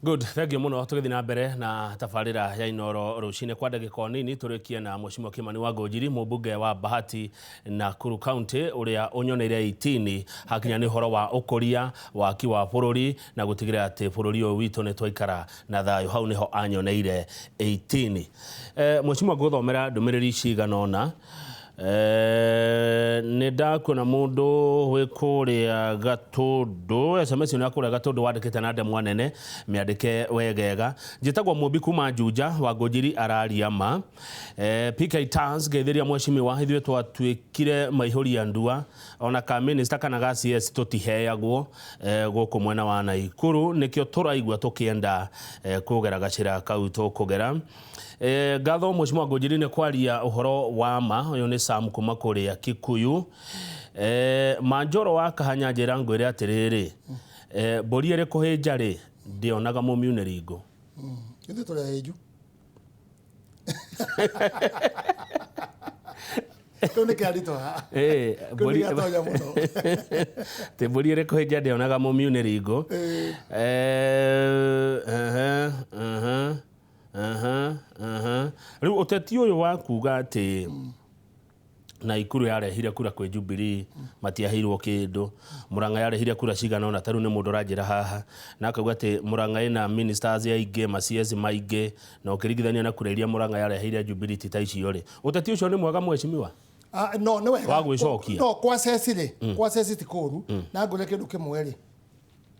Good, thank you muno. Tũgĩthiĩ na mbere na tabarĩra ya Inoro Rũcinĩ kwa ndagĩka o nini, tũrĩkie na Mheshimiwa Kimani wa Ngũnjiri, mũmbunge wa Bahati, Nakuru County, ũrĩa ũnyoneire itini hakinya nĩ ũhoro wa ũkũria, waki wa bũrũri na gũtigĩrĩra atĩ bũrũri ũyũ witũ nĩ twaikara na thayũ. Hau nĩho anyoneire 18. Mheshimiwa, ngũthomera ndũmĩrĩri cigana ũna. Nĩ ndakuona mũndũ wĩ kũrĩa Gatũndũ, SMS ĩno ya kũrĩa Gatũndũ wandĩkĩte na ndemwa nene, mĩandĩke wegega. Njĩtagwo Mũmbi kuma Juja, Wangũnjiri araria ma. PK Tans, ngeithĩria mheshimiwa, ithuĩ twatuĩkire maihũria ndua, ona ka minister kana ga CS tũtiheagwo gũkũ mwena wa Naikuru, nĩkĩo tũraigua tũkĩenda kũgera gacĩra kau tũkũgera. Ngatho Mheshimiwa Ngũnjiri nĩ kwaria ũhoro wa ma. Ũyũ nĩ Sam kuma kũrĩa Kikuyu. Manjoro wa Kahanya, njĩra ngwĩre atĩrĩrĩ, mbũri ĩrĩ kũhĩnja rĩ, ndĩonaga mũmiunĩri ngũ. Ithuĩ tũrĩ ahĩnju. Kĩu nĩ kĩaritũha. Kĩu nĩ gĩatonya mũno. Atĩ mbũri ĩrĩ kũhĩnja ndĩonaga mũmiunĩri ngũ. Ehe, aha, aha. Rĩu ũteti ũyũ wa kuga atĩ Naikuru yarehire kura kwĩ Jubilee, matiaheirwo kĩndũ, Murang'a yarehire kura cigana ũna, ta rĩu nĩ mũndũ ũranjĩra haha na akauga atĩ Murang'a ĩna ministers aingĩ, ma CS maingĩ, na ũkĩringithania na kura iria Murang'a yareheire Jubilee ti ta icio rĩ, ũteti ũcio nĩ mwega, mheshimiwa? Ah, no nĩ wega Wa gwĩcokia. No kwa ceci rĩ, kwa ceci ti kũru. Na ngwĩre kĩndũ kĩmwe rĩ,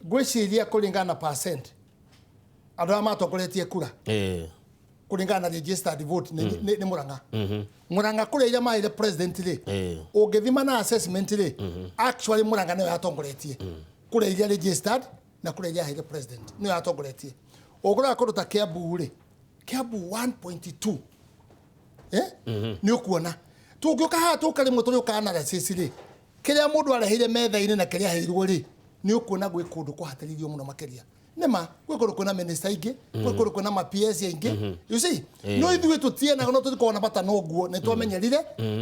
ngwĩciria kũringana na percent andũ arĩa matongoretie kura kũringana na registered vote nĩ Murang'a. Murang'a kũrĩa iria maheire president rĩ, ũngĩthima na assessment rĩ, actually Murang'a nĩyo yatongoretie kũrĩa iria registered na kũrĩa iria yaheire president, nĩyo yatongoretie. Ũngĩrora kũndũ ta Kiambu rĩ, Kiambu 1.2, eh? Nĩ ũkuona tũngĩũka haha tũka rĩmwe tũrĩũka analysis rĩ, kĩrĩa mũndũ areheire metha-inĩ na kĩrĩa aheirwo rĩ, nĩ ũkuona gwĩ kũndũ kũhatĩrĩirio mũno makĩria. Nĩ ma gwĩ kũndũ kwĩna minister aingĩ, gwĩ kũndũ kwĩna ma PS aingĩ, you see. No ithuĩ tũtiendaga, no tũtikoragwo na bata na ũguo, nĩ twamenyerire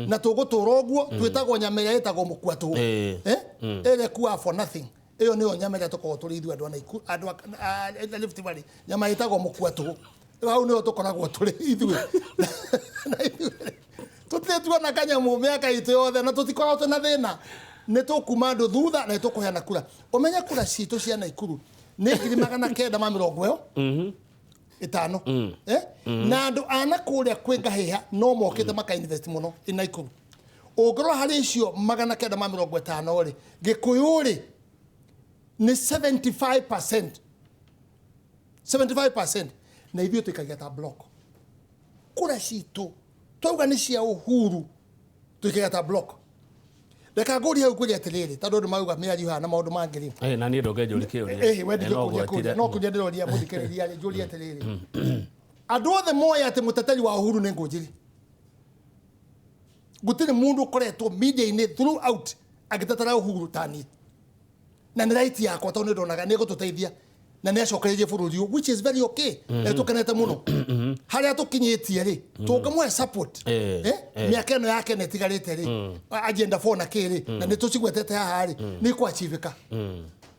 na tũgũtũra ũguo. Twĩtagwo nyama ĩrĩa ĩtagwo mũkua tũhũ. Eh? Ĩrĩa ĩkuaga for nothing, ĩyo nĩyo nyama ĩrĩa tũkoragwo tũrĩ ithuĩ andũ a Naikuru, andũ a Rift Valley, nyama ĩtagwo mũkua tũhũ. Hau nĩho tũkoragwo tũrĩ ithuĩ. Na ithuĩ tũtirĩ tuona kanyamũ mĩaka itũ yothe, na tũtikoragwo twĩna thĩna. Nĩ tũkuma andũ thutha na nĩ tũkũheana kura. Ũmenye kura citũ cia Naikuru nĩ 950,000, eh? Na andũ a na kũrĩa kwĩ ngahĩha no mokĩte maka invest mũno in Naikuru. Ũngĩrora harĩ icio 950 rĩ, Gĩkũyũ rĩ nĩ 75%, 75%. Na ithuĩ tũikagia ta block kura citũ, twauga nĩ cia Uhuru, tũikagia ta block. Reka ngũrie hau, ngwĩre atĩrĩrĩ, tondũ andũ mauga mĩario haha na maũndũ mangĩ rĩ. Na niĩ ndũke njũri kĩũria. We no ndingĩkũria ngwetire. Kũria no kũria ndĩroria mũthikĩrĩria rĩ, njũrie atĩrĩrĩ, andũ othe moĩ atĩ mũteteri wa Uhuru nĩ Ngũnjiri. Gũtirĩ mũndũ ũkoretwo media-inĩ throughout agĩtetera Uhuru ta niĩ, na nĩ right yakwa, tondũ nĩ ndonaga nĩ egũtũteithia na nĩ acokereirie bũrũri ũyũ, which is very okay. Na nĩ tũkenete mũno harĩa tũkinyĩtie rĩ, tũngĩmũhe support mĩaka ĩno yake ĩno ĩtigarĩte rĩ, agenda 4 na kĩ rĩ, na nĩ tũcigwetete haha rĩ, nĩ ikũachivĩka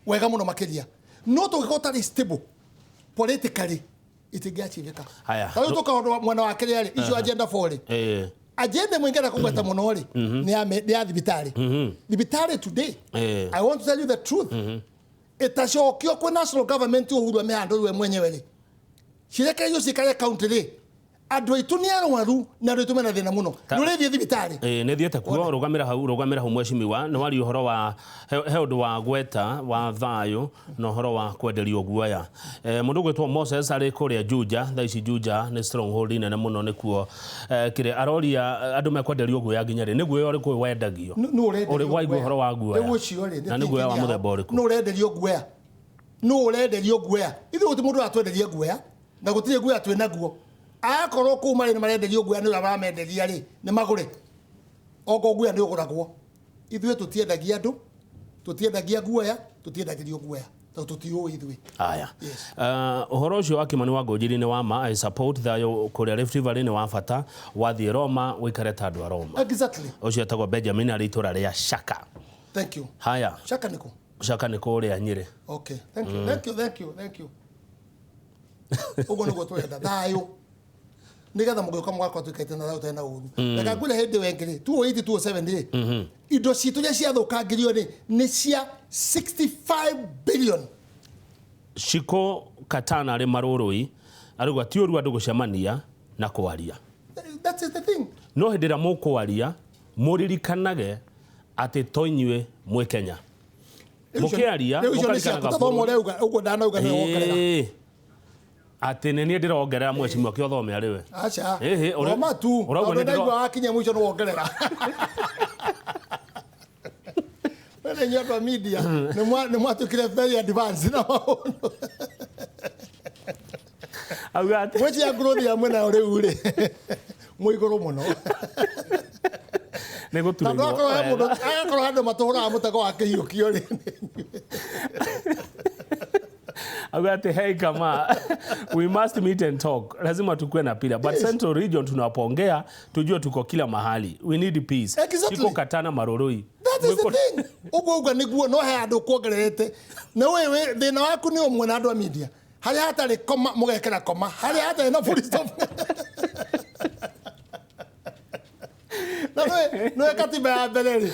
wega mũno makĩria. No tũngĩkorwo tarĩ stable politically, itingĩachivĩka. Haya. Ta rĩu tũkaũndũ mwena wa kĩrĩa rĩ, icio agenda 4 rĩ, agenda ĩmwe ingĩenda kũgweta mũno rĩ, nĩ ya thibitarĩ. Thibitarĩ today, I want to tell you the truth, ĩtacokio kwĩ national government, Uhuru amĩhandũri we mwenyewe rĩ, cirekererio cikare county rĩ, andũ aitũ nĩ arwaru na andũ aitũ mena thĩna mũno. Nĩ ũrĩthiĩ thibitarĩ. Ĩĩ, nĩ thiĩte kuo. Rũgamĩra hau, rũgamĩra hau, mheshimiwa. Nĩ waria ũhoro wa he ũndũ wa gweta wa thayũ na ũhoro wa kwenderio guoya. Mũndũ ũgwĩtwo Moses arĩ kũrĩa Juja thaa ici. Juja nĩ stronghold nene mũno, nĩkuo kĩrĩa aroria, andũ mekwenderio guoya nginya rĩ? Nĩ guoya ũrĩkũ wendagio? Nũ ũrenderio Ũrĩ waigua guoya? ũhoro wa guoya? Rĩu ũcio rĩ, Na nĩ guoya wa mũthemba ũrĩkũ? Nũ ũrenderio guoya? Nũ ũrenderio guoya? Ithuĩ gũtirĩ mũndũ ũratwenderia guoya, na gũtirĩ guoya twĩ naguo. Akorwo kũu marĩ nĩ marenderio guoya nĩ ũrĩa maramenderia rĩ, nĩ magũre ongoo. Guoya nĩ ũgũragwo. Ithuĩ tũtiendagia andũ, tũtiendagia guoya, tũtiendagĩrio guoya, tondũ tũtiũĩ ithuĩ. Aya. Yes. Ũhoro ũcio wa Kimani wa Ngũnjiri nĩ wa ma. I support thayũ kũrĩa Rift Valley nĩ wa bata. Wathiĩ Roma ũikare ta andũ a Roma. Exactly. Ũcio etagwo Benjamin, arĩ itũra rĩa Shaka. Thank you. Haya. Shaka nĩkũ? Shaka nĩ kũrĩa Nyĩrĩ. Okay, thank you, thank you, thank you, thank you. Ũguo nĩguo tũrenda thayũ, nĩgetha mũgĩũka mũgakorwo tũikarĩte na thayũ ũtarĩ na ũru. Reke ngwĩre, hĩndĩ ĩyo ĩngĩ rĩ, 2008, 2007 rĩ, indo citũ iria ciathũkangirio rĩ, nĩ cia 65 billion. Ciko Katana arĩ Marũrũi arauga ti ũru andũ gũcemania na kwaria. That is the thing. No hĩndĩ ĩrĩa mũkwaria, mũririkanage atĩ to inyuĩ mwĩ Kenya mũkĩaria. Rĩu icio nĩ ciaku, mũkaririkanaga ta thoma bũrũri. Ũrĩa uga ũguo ndanauga nĩ wongerera. Ĩĩ. Atĩ nĩ niĩ ndĩrongerera, mheshimiwa, kĩothome arĩ we. Aca. Ĩhĩ, Thoma tu. Ũrauga Tondũ nĩ ndaigua wakinya mũico nĩ wongerera. We nĩ inyuĩ andũ a media nĩ mwatuĩkire very advanced na maũndũ. Auga atĩ Gwĩciria growth ya mwena rĩu rĩ mwĩ igũrũ mũno. Nĩ Tondũ gũturĩirwo akorwo he mũndũ wega. Akorwo andũ matũhũraga mũtego wa kĩhiũkio rĩ. Auga atĩ, "Hey kama we must meet and talk, lazima tukue na pila, but Central Region tunapoongea tujue tuko kila mahali, we need peace." Chiko Katana Maroroi. That is the thing. Ũguo uga nĩguo, no he andũ kuongererete. Na wewe thĩna waku nĩ ũmwe na andũ a media. Harĩa hatarĩ koma mũgekĩra koma, harĩa hatarĩ na full stop. Na nĩwe katiba ya mbere rĩ,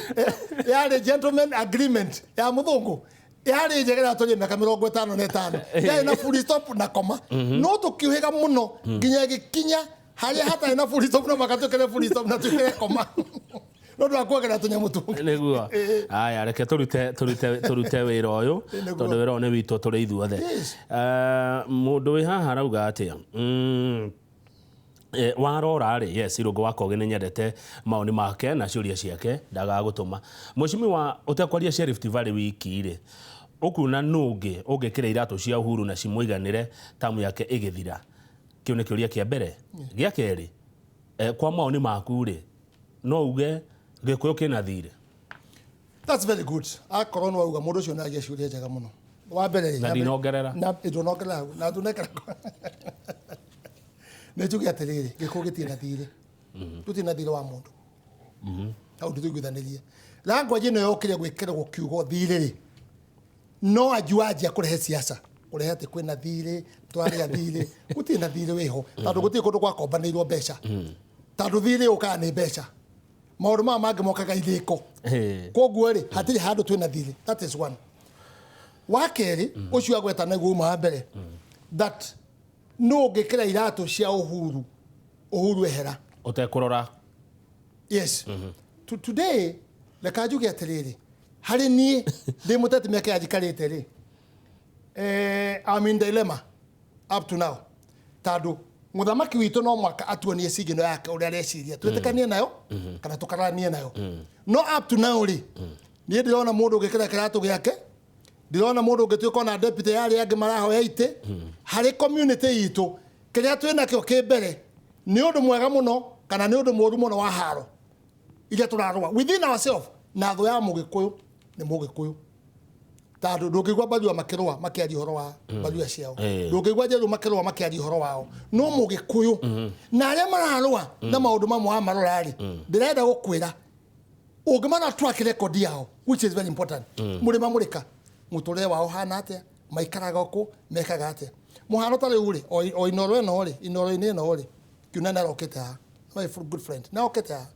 yarĩ gentleman agreement ya mũthũngũ, yarĩ njega ya tũrĩ mĩaka 55, yarĩ na full stop na koma, no tũkiũhĩga mũno nginya ĩgĩkinya harĩa hatarĩ na full stop, no makatwĩkĩre full stop na twĩkĩre koma no ndũ wa kuongerera tũnyamũ tũngĩ. Nĩguo. Aya, reke tũrute wĩra ũyũ, tondũ wĩra ũyũ nĩ witũ tũrĩ ithuothe. Mũndũ wĩ haha arauga atĩa? Warora rĩ, yes, Irũngũ wa Kogi, nĩ nyendete maoni make na ciũria ciake, ndagaga gũtũma. Mheshimiwa, ũtekwaria cia Rift Valley wiki rĩ, ũkuona nũ ũngĩ ũngĩkĩra iratũ cia Uhuru na cimũiganĩre tamu yake ĩgĩthira? Kĩu nĩ kĩũria kĩa mbere. Gĩa kerĩ, kwa maoni maku rĩ, no uge Gĩkũyũ kĩna thirĩ? That's very good. Akorwo nĩ wauga mũndũ ũcio nĩ agia ciũria njega mũno. Wa mbere rĩ, Na ndinongerera. Na ndũnongerera hau, na ndũnekera. Nĩ njuge atĩrĩrĩ, Gĩkũyũ gĩtirĩ na thirĩ. Tũtirĩ na thirĩ wa mũndũ. Hau ndĩtũiguithanĩrie. Language ĩno yokire gwĩkĩrwo kiugo thirĩ rĩ, no anjuanjia kũrehe siasa, kũrehe atĩ kwĩna thirĩ, twarĩa thirĩ. Gũtirĩ na thirĩ wĩho, tondũ gũtirĩ kũndũ gwakombanĩirwo mbeca, tondũ thirĩ ũkaga nĩ mbeca, maũndũ maya mangĩ mokaga ithĩko. Koguo rĩ, hatirĩ handũ twĩna thirĩ. That is one. Wa kerĩ, ũcio agweta nĩguo uma wa mbere, that no ũngĩkĩra iratũ cia Uhuru, Uhuru ehera, ũtekũrora. Yes. Today reka njuge atĩrĩrĩ, harĩ niĩ ndĩ mũteti, mĩaka ya njikarĩte rĩ, I'm in dilemma up to now, tondũ mũthamaki witũ no mwaka atuonie signal yake ũrĩa areciria, twĩtĩkanie nayo kana tũkaranie nayo. No up to now rĩ, niĩ ndĩrona mũndũ ũngĩkĩra kĩratũ gĩake, ndĩrona mũndũ ũngĩtuĩka ona deputy ya arĩa angĩ marahoya itĩ harĩ community itũ. Kĩrĩa twĩ nakĩo kĩ mbere nĩ ũndũ mwega mũno kana nĩ ũndũ mũũru mũno wa haro iria tũrarũa within ourselves, na thũ ya Mũgĩkũyũ nĩ Mũgĩkũyũ, tondũ ndũngĩigua Mbarua makĩrũa makĩaria ũhoro wa Mbarua ciao, ndũngĩigua Njerũ makĩrũa makĩaria ũhoro wao, no Mũgĩkũyũ na arĩa mararũa na maũndũ mamwe wamarora rĩ, ndĩrenda gũkwĩra ũngĩmara track record yao, which is very important, mũrĩma mũrĩka mũtũrĩre wao hana atĩa, maikaraga kũ, mekaga atĩa. Mũhano ta rĩu rĩ, o Inoro ĩno rĩ, Inoro-inĩ ĩno rĩ, Kiuna nĩ arokĩte haha, my good friend nĩ arokĩte haha,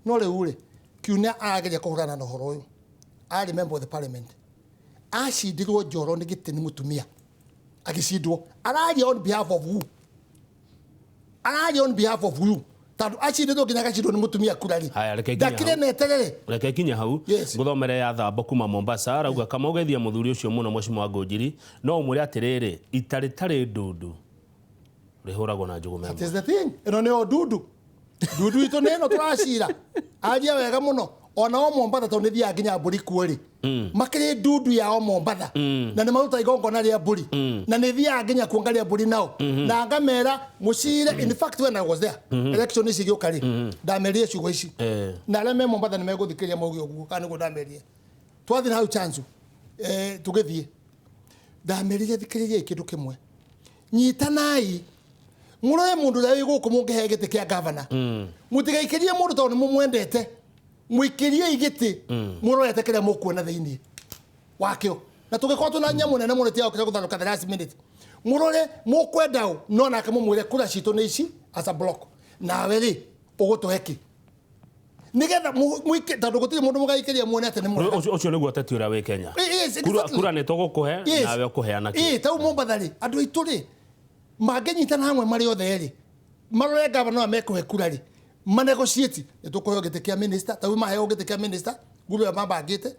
no rĩu rĩ, Kiuna arageria kũhũrana na ũhoro ũyũ. Arĩ member of the parliament, acindirwo njoro nĩ gĩtĩ nĩ mũtumia, agĩcindwo. Araria on behalf of who? Araria on behalf of who? Tondũ acindĩtwo nginya agacindwo nĩ mũtumia kura rĩ, Haya, reke nginye ndakire hau. neterere. Reke kinya hau. Nguthomere ya Thambo kuma Mombasa, arauga kama ũgeithia mũthuri ũcio mũno, mheshimiwa Ngũnjiri, no ũmwĩre atĩrĩrĩ, ita rĩtarĩ ndundu rĩhũragwo na njũgũma That ĩmwe. is the thing. Ĩno nĩyo ndundu. Ndundu itũ nĩ ĩno tũracira. Aria wega mũno. Ona o Mombatha, tondũ nĩ thiaga nginya mbũri kuo rĩ, makĩrĩ ndundu yao Mombatha, na nĩ maruta igongona rĩa mbũri, na nĩ thiaga nginya kuo ngarĩa mbũri nao na ngamera mũcire. In fact, when I was there, election ici igĩũka rĩ, ndamerire ciugo ici, na arĩa me Mombatha nĩ megũthikĩrĩria mauge ũguo kana nĩguo ndamerire. Twathiĩ na hau chanzu, tũgĩthiĩ, ndamerire, "Thikĩrĩriai kĩndũ kĩmwe, nyitanai mũrore mũndũ ũrĩa wĩ gũkũ mũngĩhe gĩtĩ kĩa gavana. Mũtigaikĩrie mũndũ tondũ nĩ mũmwendete, mũikĩriei gĩtĩ mũrorete kĩrĩa mũkuona thĩinĩ wakĩo." Na tũgĩkorwo twĩna nyamũ nene mũno tiagokire gũtharũka the last minute. Mũrore mũkwenda ũ no nake mũmwĩre kura citũ nĩ ici as a block. Nawe rĩ ũgũtũhe kĩ? Nĩgetha mũike tondũ gũtirĩ mũndũ mũgaikĩria muone atĩ nĩ mwega. Ũcio nĩguo ũteti ũrĩa wĩ Kenya. Yes, Kura exactly. kura nĩ tũgũkũhe Yes. nawe ũkũheana kĩ. Ĩĩ, ta Mombatha rĩ, andũ aitũ rĩ, mangĩnyitana hamwe marĩ othe rĩ, marore gavana ũrĩa mekũhe kura rĩ, manegotiate, nĩ tũkũheo gĩtĩ kĩa minister, ta rĩu maheo gĩtĩ kĩa minister, nguru ĩrĩa mabangĩte,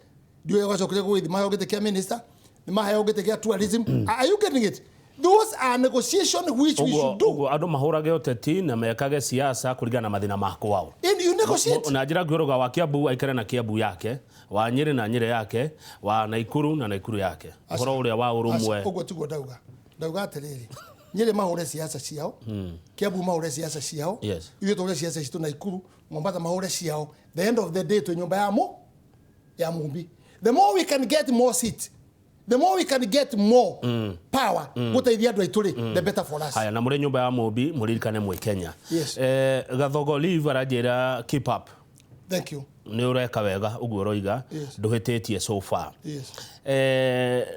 ndiũĩ gwacokire gũgĩthiĩ, maheo gĩtĩ kĩa minister, nĩ maheo gĩtĩ kĩa tourism. Are you getting it? Those are negotiation which we should do. Ũguo andũ mahũrage ũteti na mekage siasa kũringana na mathĩna ma kwao. And you negotiate. Na njĩra ngĩũrũga wa Kiambu aikare na Kiambu yake, wa Nyĩrĩ na Nyĩrĩ yake, wa Naikuru na Naikuru yake. Ũhoro ũrĩa wa ũrũmwe. Ũguo tiguo ndauga. Ndauga atĩrĩrĩ, Nyĩrĩ mahũre siasa ciao, Kiambu mahũre siasa ciao, Yes. ithuĩ tũhũre siasa citũ Naikuru, Mombasa mahũre ciao. The end of the day twĩ nyũmba ya mũ ya Mumbi. The more we can get more seats, the more we can get more power gũteithia andũ aitũ rĩ, the better for us. Haya, na mũrĩ nyũmba ya Mumbi mũririkane mwĩ Kenya. Yes. Gathogo Live aranjĩra keep up. Thank you. Nĩ ũreka wega ũguo ũroiga, Yes. ndũhĩtĩtie so far. Yes.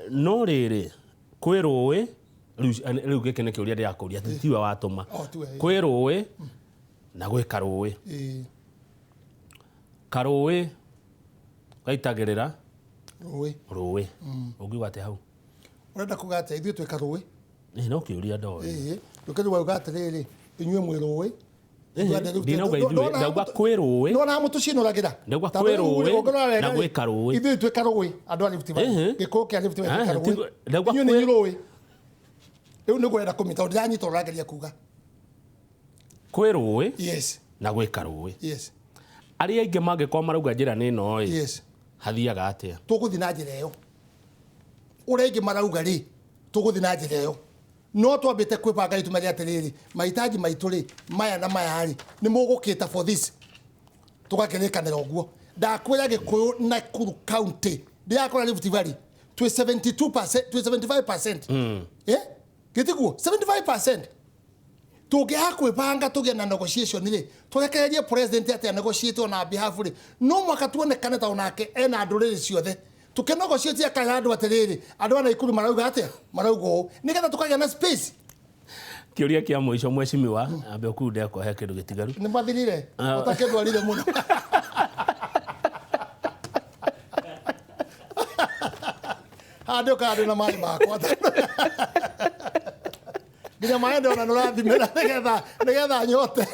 No rĩrĩ kwĩ rũĩ rĩu gĩkĩ nĩ kĩũria ndĩrakũria ti tiwe watũma. Oh, tiwe, ĩĩ. Kwĩ rũĩ na gwĩ karũĩ. Ĩĩ. Karũĩ gaitagĩrĩra Rũĩ. Rũĩ. Ũngiuga atĩa hau? Ũrenda kuga atĩa ithuĩ twĩ karũĩ? Ĩĩ, no kĩũria ndoĩ. Ĩĩ, ndũkĩrĩ wauga atĩrĩrĩ, inyuĩ mwĩ rũĩ. Ndinauga ithuĩ, ndauga kwĩ rũĩ. Nona mũtũcinũragĩra. Ndauga kwĩ rũĩ na gwĩ karũĩ. Ithuĩ twĩ karũĩ, andũ a Rift Valley. Ĩhĩ. Gĩkũyũ kĩa Rift Valley twĩ Ah, karũĩ. ndauga Inyuĩ nĩ kwĩ- inyuĩ rũĩ. Rĩu nĩguo ũrenda kũmita, tondũ ndiranyita ũrageria kuga. Kwĩ rũĩ Yes. na gwĩ karũĩ. Yes. Arĩa aingĩ mangĩkorwo marauga njĩra nĩ ĩno ĩ, Yes. hathiaga atĩa? Tũgũthiĩ na njĩra ĩyo. Ũrĩa aingĩ marauga rĩ, tũgũthiĩ na njĩra ĩyo. No twambĩte kwĩbanga rĩ tũmenye atĩrĩrĩ, mahitaji maitũ rĩ, maya na maya rĩ, nĩ mũgũkĩta for this. Tũgakĩrĩkanĩra ũguo. Ndakwĩra Gĩkũyũ Nakuru County, ndĩrakora Rift Valley, twĩ 72%, twĩ 75%. Gĩtiguo? 75%. Tũngĩaga kwĩbanga tũgĩe na negotiation rĩ, tũrekererie president atĩ negotiate on our behalf rĩ, no mwaka tuonekane ta onake ena ndũrĩrĩ ciothe. Tũkĩnegotiate akaya andũ atĩrĩrĩ, andũ a Naikuru marauga atĩa? Marauga ũũ. Nĩgetha tũkagĩa na space. Kĩũria kĩa mũico mheshimiwa, ambe ũkuu ndekũhe kĩndũ gĩtigaru. Nĩ mathirire. Ũtakĩndwarire mũno. Handũ ũkaga ndĩ na maĩ makwa. Nginya maĩ ndona nĩ ũrathimĩra nĩgetha nyote.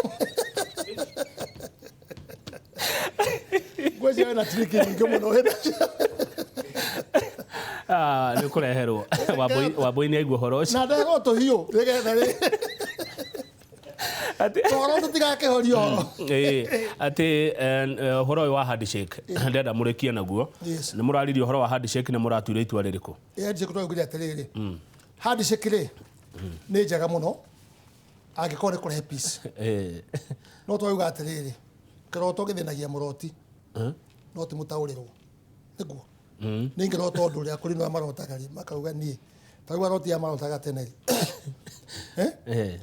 Ngwĩciria wĩna trick nyingĩ mũno wĩna cio. Nĩ ũkũreherwo. Wambui nĩ aigua ũhoro ũcio. Na ndeherwo tũhiũ nĩgetha rĩ. Atĩ Ũhoro tũtigakĩhorio. Ĩĩ, atĩ ũhoro ũyũ wa handshake ndĩrenda mũrĩkie naguo. Yes. Nĩ mũraririe ũhoro wa handshake na mũratuire itua rĩrĩkũ? Ĩ, handshake twaugire atĩrĩrĩ. Handshake rĩ, nĩ njega mũno angĩkorwo nĩ kũrehe peace. No twauga atĩrĩrĩ, kĩroto gĩthĩnagia mũroti. No ti mũtaũrĩrwo. Nĩguo. Nĩ ingĩrota ũndũ ũrĩa kũrĩ na marotaga rĩ, makauga niĩ. Ta rĩu aroti aya marotaga tene rĩ.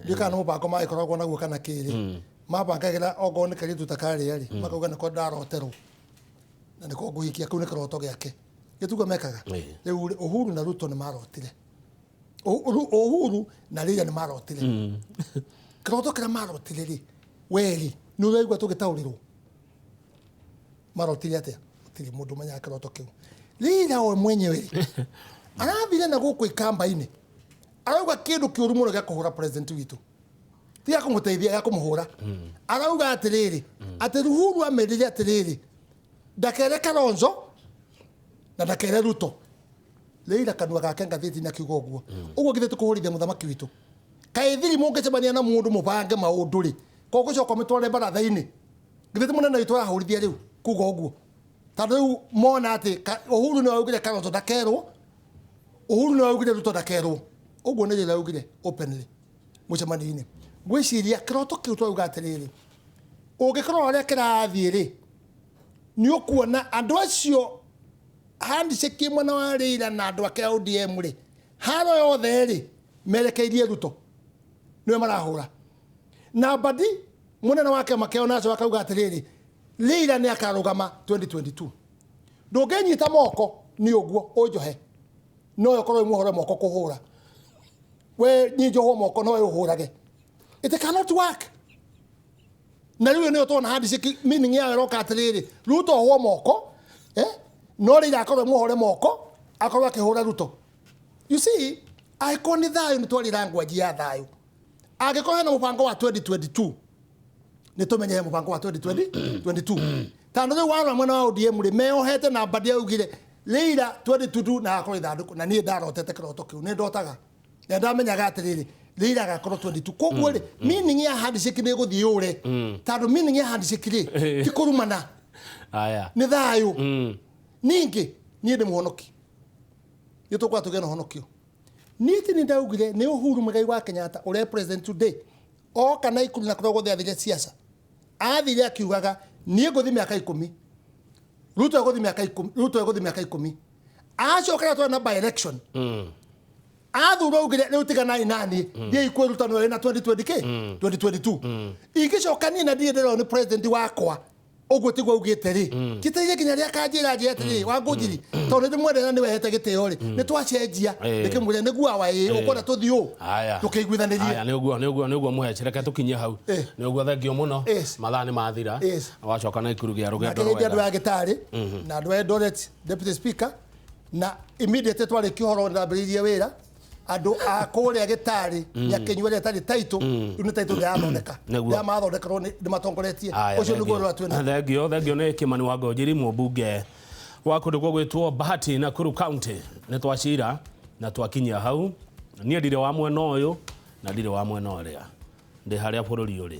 Ndiũĩ kana nĩ mũbango magĩkoragwo naguo kana kĩ rĩ. Mabangagĩra ongorwo nĩ kairĩtu ta karĩa rĩ, makauga nĩko ndaroterwo. Na nĩko ngũhikia, kĩu nĩ kĩroto gĩake. Gĩtiguo mekaga. Rĩu rĩ, Uhuru na Ruto nĩ marotire. Uhuru na Raila nĩ marotire. Kĩroto kĩrĩa marotire rĩ, we rĩ, nĩ ũraigua tũgĩtaũrĩrwo? Marotire atĩa? Gũtirĩ mũndũ ũmenyaga kĩroto kĩu. Raila we mwenyewe rĩ, arathire na gũkũ ikamba-inĩ, arauga kĩndũ kĩũru mũno gĩa kũhũra president witũ. Ti gĩa kũmũteithia, gĩa kũmũhũra. Arauga atĩrĩrĩ, atĩ Uhuru amerire atĩrĩrĩ, ndakere Kalonzo na ndakere Ruto. Raila kanua gake ngathĩti-inĩ akiuga ũguo. Ũguo githĩ tũkũhũrithia mũthamaki witũ. Kaĩ thiri mũngĩcemania na mũndũ mũbange maũndũ rĩ, ko ũgũcoka ũmĩtware baratha-inĩ. Githĩ ti mũnene witũ arahũrithia rĩu kuga ũguo. Tondũ rĩu mona atĩ Uhuru nĩwe augire Kalonzo ndakerwo, Uhuru nĩwe augire Ruto ndakerwo. Ũguo nĩ Raila augire openly mũcemanio-inĩ. Ngwĩciria kĩroto kĩu twauga atĩrĩrĩ, ũngĩkorwo ũrĩa kĩrathiĩ rĩ, nĩ ũkuona andũ acio handshake mwena wa Raila na andũ ake a ODM rĩ, haro yothe rĩ, merekeirie Ruto. Nĩwe marahũra. Na Mbadi mũnene wa kĩama kĩao nacio akauga atĩrĩrĩ, Raila nĩ akarũgama 2022. Ndũngĩnyita moko nĩ ũguo ũnjohe. No ũkorwo wĩ mũhoro moko kũhũra. We niĩ njohwo moko no we ũhũrage. It cannot work. Na rĩu nĩyo tũrona handshake meaning yayo ĩroka atĩrĩrĩ, Ruto ohwo moko, eh? No Raila akorwo muohore moko, akorwo akĩhũra Ruto. You see, angĩkorwo nĩ thayũ nĩ twarĩ language ya thayũ. Angĩkorwo hena mũbango wa 2022, nĩ tũmenye he mũbango wa 2022. Tondũ rĩu warora mwena wa ODM rĩ, meohete na Mbadi augire Raila 2022 na akorwo ithandũkũ, na niĩ ndarotete kĩroto kĩu, nĩ ndotaga. Na ndamenyaga atĩrĩrĩ, Raila agakorwo 22. Koguo rĩ, meaning ya handshake nĩ ĩgũthiĩ yũre. Tondũ meaning ya handshake rĩ, ti kũrumana. Aya. Nĩ thayũ. Ningĩ, niĩ ndĩ mũhonoki. Nĩ tũkũra tũgĩe na ũhonokio. Niĩ ti nĩ ndaugire nĩ Uhuru Muigai wa Kenyatta ũrĩa president today oka Naikuru na kũrĩa guothe athire siasa. Athire akiugaga niĩ ngũthiĩ mĩaka 10. Ruto egũthiĩ mĩaka 10, Ruto egũthiĩ mĩaka 10. Acokera twana by election. Athurwo augire rĩu tiganai nani, thiĩi kwĩ Ruto nĩwe wĩna 2020 kĩ? 2022. Ingĩcoka niĩ na ndirĩ ndĩrona nĩ president wakwa. Ũguo tiguo augĩte rĩ. Njĩtĩrĩrie nginya rĩrĩa akanjĩra njĩre atĩrĩrĩ, Wangũnjiri, tondũ nĩ ndĩmwendete na nĩwe hete gĩtĩo rĩ, nĩ twacenjia. Ndĩkĩmwĩre nĩguo awa ĩĩ, ũkwenda tũthiĩ ũũ? Tũkĩiguithanĩrie. Aya, nĩ ũguo nĩ ũguo nĩ ũguo mũheci, reke tũkinye hau. Nĩ ũguo, thengio mũno. Mathaa nĩ mathira. Wacoka Naikuru gĩa rũgendo Nakĩgeithia andũ rwega. a Gĩtarĩ na andũ a Eldoret, deputy speaker, na immediately twarĩkia ũhoro ndambĩrĩirie wĩra andũ a kũrĩa Gĩtarĩ Nyakenyua ĩrĩa ĩtarĩ title, rĩu nĩ title ndĩrathondeka. Ndĩramathondekerwo nĩ ndĩmatongoretie. Ũcio nĩguo ũrĩa twĩna. Thengio, thengio nĩ Kimani wa Ngũnjiri, mũmbunge wa kũndũ gũgwĩtwo Bahati, Nakuru County. Nĩ twacira na twakinyia hau. Niĩ ndirĩ wa mwena ũyũ na ndirĩ wa mwena ũrĩa, ndĩ harĩa bũrũri ũrĩ.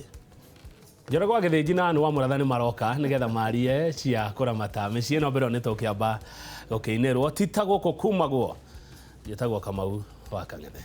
Njoroge wa Gĩthĩnji na Anne wa Mũratha nĩ maroka nĩgetha marie cia kũramata mĩciĩ ĩno. Mbere nĩ tũkĩamba gũkĩinĩrwo ti ta gũkũ kumagwo. Njĩtagwo Kamau wa Kang'ethe.